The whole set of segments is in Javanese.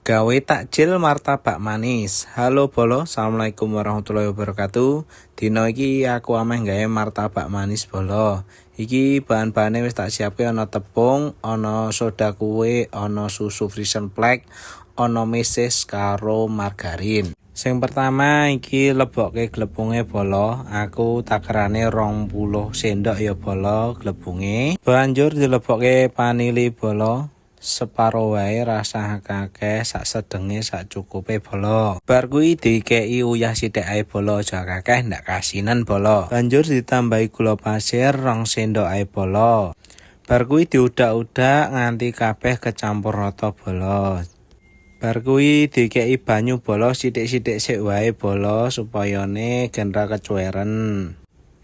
Gawe takjil martabak manis. Halo bolo, assalamualaikum warahmatullahi wabarakatuh. Dino iki aku ameh gawe martabak manis, bolo. Iki bahan-bahane wis tak siapke, ana tepung, ana soda kue, ana susu Frisian Flag, ana meses karo margarin. Sing pertama iki lebokke glepunge, bolo. Aku takerane 20 sendok ya, bolo, glepunge. Banjur dilebokke vanili, bolo. Separo wae, rasah akeh, sak sedenge, sak cukupe, bolo. Bar kuwi dikeki uyah sithik ae, bolo, aja akeh, ndak kasinen, bolo. Banjur ditambahi gula pasir 2 sendok ae, bolo. Bar kuwi diudak-udak nganti kabeh kecampur rata, bolo. Bar kuwi dikeki banyu, bolo, sithik-sithik sik wae, bolo, supayane gen ra kecuweren.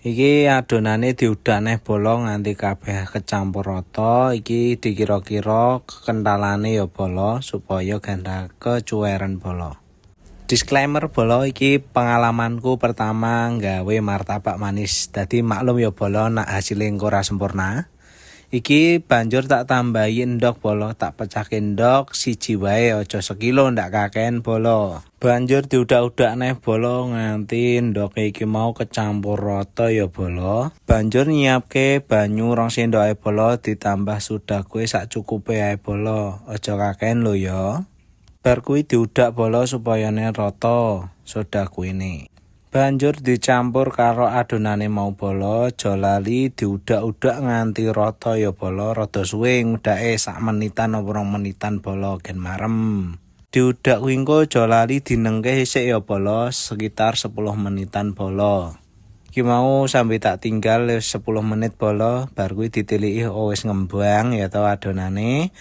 Iki adonane diudak neh, bolo, nganti kabeh kecampur rata. Iki dikira-kira kekentalane ya, bolo, supaya gen ra kecuweren, bolo. Disclaimer, bolo, iki pengalamanku pertama nggawe martabak manis. Dadi maklum ya, bolo, nak hasilnya engko ora sempurna. Iki banjur tak tambahi endok, bolo, tak pecahke endok siji wae, aja sekilo, ndak kakean, bolo. Banjur diudak-udak neh, bolo, nganti endoke iki mau kecampur rata ya, bolo. Banjur nyiapke banyu 2 sendok ae, bolo, ditambah soda kue sak cukupe ae, bolo. Aja kakean lho ya. Bar kuwi diudak, bolo, supayane rata soda kuene. Banjur dicampur karo adonane mau, bolo, aja lali diudak-udak nganti rata ya, bolo, rada suwe ngudake, sak menitan apa 2 menitan, bolo, gen marem. Diudak kuwi engko aja lali dinengke sik ya, bolo, sekitar 10 menitan, bolo. Iki mau sampe tak tinggal 10 menit, bolo, bar kuwi ditiliki, oh, wis ngembang ya to adonane.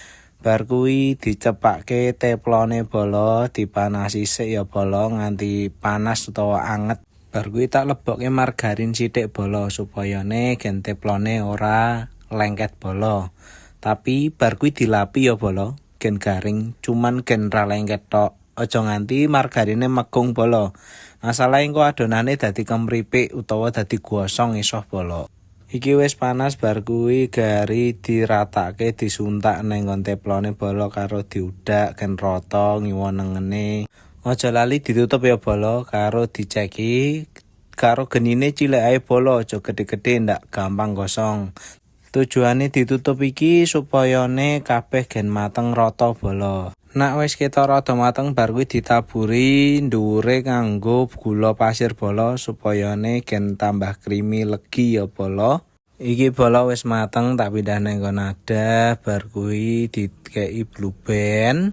Bar kuwi dicepake teplone, bolo, dipanasi sik ya, bolo, nganti panas utawa anget. Bar kuwi tak lebokke margarin sithik, bolo, supayane gen teplone ora lengket, bolo. Tapi bar kuwi dilapi ya, bolo, gen garing, cuman gen ra lengket tok. Aja nganti margarine megung, bolo. Masalahe engko adonane dadi kemripik utawa dadi gosong iso, bolo. Iki wis panas, bar kuwi gari diratake, disuntak neng nggon teplone, bolo, karo diudak gen rata ngiwa nengene. Aja lali ditutup ya, bolo, karo diceki karo genine cilik ae, bolo, aja gede-gede, ndak gampang gosong. Tujuane ditutup iki supayane kabeh gen mateng rata, bolo. Nak wis ketok rada mateng, bar kuwi ditaburi dhuwure nganggo gula pasir, bolo, supayane gen tambah creamy legi ya, bolo. Iki, bolo, wis mateng, tak pindah nang nggon wadah, bar kuwi dikeki Blue Band.